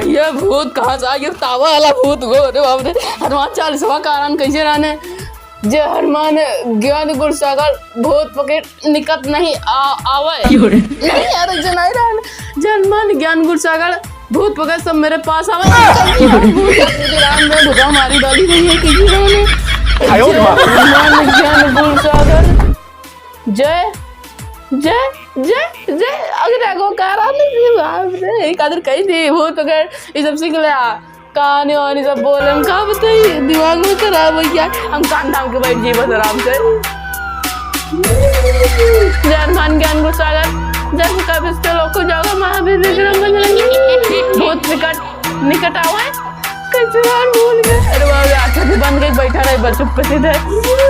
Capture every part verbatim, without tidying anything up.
ये भूत कहाँ से आ गया? तावा वाला भूत गो, अरे बाप रे। हनुमान चालीसवा कारण कैसे रहने? जे हनुमान ज्ञान गुण सागर भूत पकड़ निकट नहीं आ-, आवे। क्यों रे? नहीं यार, जे नहीं रहन। जे हनुमान ज्ञान गुण सागर भूत पकड़ सब मेरे पास आवे। क्यों रे? भूत राम में भुजा मारी डाली नहीं है किसी ने। आयो रे माँ। हनुमान ज्ञान गुण सागर। जय, जय, जय, जय। अगर एगो कारण नहीं बाप रे, एक आदर कही थी भूत पकड़, ये सब सीख ले आ। कहानी वहानी सब बोले, हम का बताई, दिमाग में खराब हो गया। हम कान दाम के बैठ जाइए बस आराम से। जय हनुमान ज्ञान गुण सागर, जय का बिस्तर लोग को जाओगा, महावीर विक्रम बजरंगी। भूत निकट, निकट आवे, कैसे यार भूल गए। अरे बाप रे, आँखें भी बंद के बैठा रहे, बस चुप कर दे,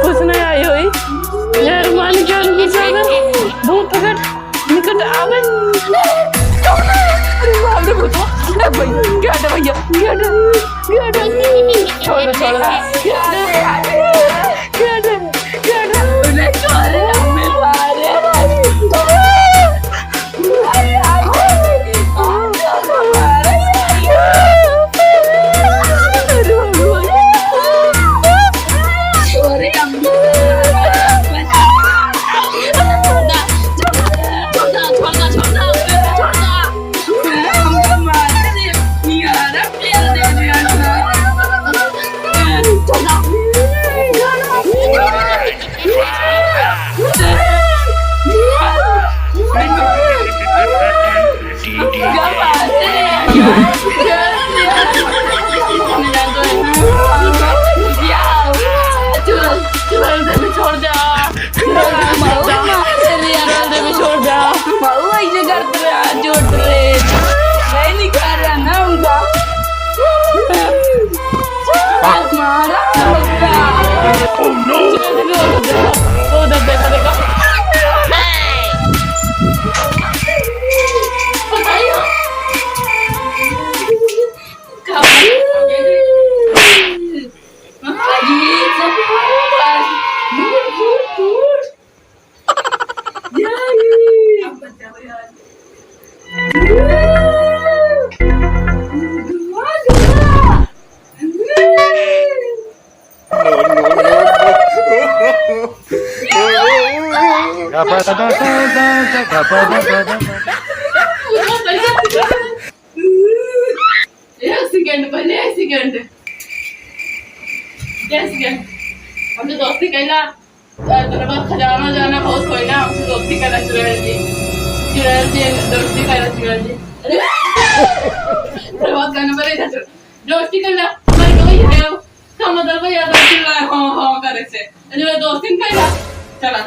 कुछ नहीं आई हुई। जय हनुमान ज्ञान गुण सागर, भूत निकट निकट आवे। अरे बाप रे भूतवा। ए भैया, क्या हटे भैया, क्या हटे, क्या हटे? छोड़ दे, छोड़ दे। क्या हटे? क्या हटे? क्या हटे? छोड़ दे, हमें मारे। अरे अम्मा। छोड़ दे। छोड़ दे, छोड़ दे। मऊ ऐसे करत रहे, हाथ जोड़त रहे। नहीं निकाल रहा ना उनका। मारा होगा। Oh no! ओ, देखो, देखो, देखो। बताइए। कब? एक सेकंड, पहले एक सेकंड। एक सेकंड। हम तो दोस्ती कैला, अ, तोरा बाद खजाना जाना बहुत होई ना, हमसे दोस्ती कैला चुड़ैल जी। चुड़ैल जी, दोस्ती कैला चुड़ैल जी। अरे, तोरा बाद गाना बने था, दोस्ती कैला, मैं तो वही है। का मतलब है यार, दोस्ती ला, हाँ, हाँ करे से। अरे, दोस्ती नहीं करेगा। चला।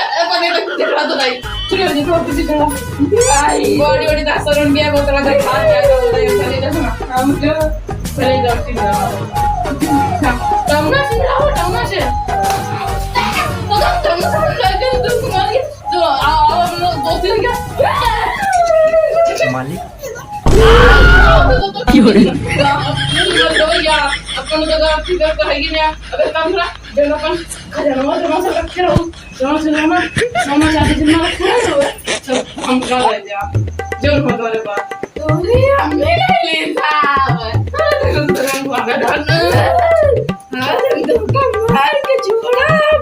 ए, पकड़, पकड़, पकड़, तो नहीं। चलो, ये तो पीछे चलो। आई। बॉडी, बॉडी, दस करोड़ रुपया, बोतल, दस करोड़ रुपया, बोतल, चले जाओ ना। हम तो चले जाओ, चले जाओ। टमना से मिलाओ, टमना से। तो तुम टमना से मिला के तुम मार के, तो आओ, आओ, हम लोग दोस्ती नहीं क्या? मालिक। की हो रे? अपन जगह ठीक है, कहेगी ना। अबे काम करा, जब अपन खजाना जमा से रखे रहो, जमा से जमा, सोना चांदी जमा रखे रहो, सब हम कर ले जा। जो भगवान बा। तोरी अम्मी नहीं ली साहब। अरे, तेरे से रंग वाला धन। अरे, तुमको मार के छोड़ा।